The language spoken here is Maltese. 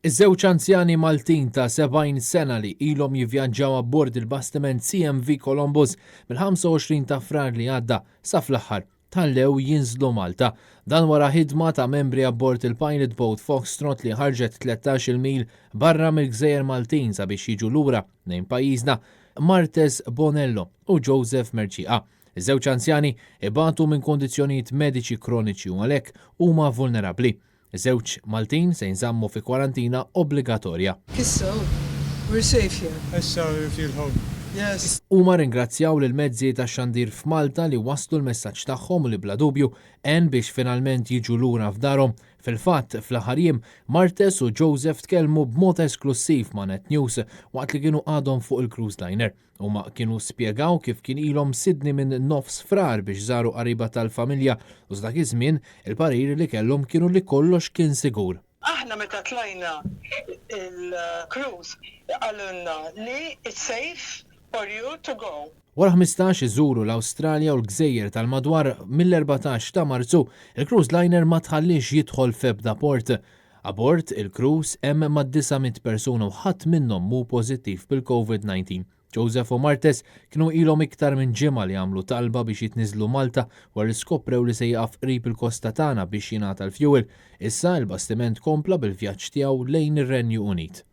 Iż-żewġ anzjani Maltin ta' 70 sena li ilhom jivvjaġġaw abbord il-bastiment CMV Columbus mill-25 ta' Frar li għadda sa fl-aħħar tħallew jinżlu Malta. Dan wara ħidma ta' membri abbord il-pilot boat Foxtrot li ħarġet 13-il mil barra mill-gżejjer Maltin sabiex jiġu lura lejn pajjiżna Martes Bonello u Joseph Mercieca. Iż-żewġ anzjani ibatu minn kundizzjonijiet mediċi kroniċi u għalhekk huma vulnerabbli. Żewġ Maltin se jinżammu fi kwarantina obbligatorja. Issa we're safe here. Issa we feel home. Yes. Huma rringrazzjaw lill-mezzi tax-xandir f'Malta li wasslu l-messaġġ tagħhom u li bla dubju għen biex finalment jiġu lura f'darhom. Fil-fatt, fl-aħħar jiem, Martes u Joseph tkellmu b'mod esklussiv ma' Net News waqt li kienu għadhom fuq il-cruise liner. Huma kienu spjegaw kif kien ilhom Sydney minn nofs Frar biex żaru qariba tal-familja u sa dak iż-żmien il-parir li kellhom kienu li kollox kien sigur. Aħna meta tlajna l-cruise qalulna li it's safe for you to go. Wara 15 iżuru l-Awstralja u l-gżejjer tal-madwar mill-14 ta' Marzu, il-cruise liner ma tħalliex jidħol f'ebda port. Abbord il-cruise hemm mad-900 persuna u ħadd minnhom mhu pożittiv bil-Covid-19. Joseph u Martes kienu ilhom iktar minn ġimgħa li għamlu talba biex jitniżżlu Malta wara li skoprew li se jieqaf qrib il-kosta tagħna biex jingħata l-fuel. Issa il-bastiment kompla bil-vjaġġ tiegħu lejn ir-Renju Unit.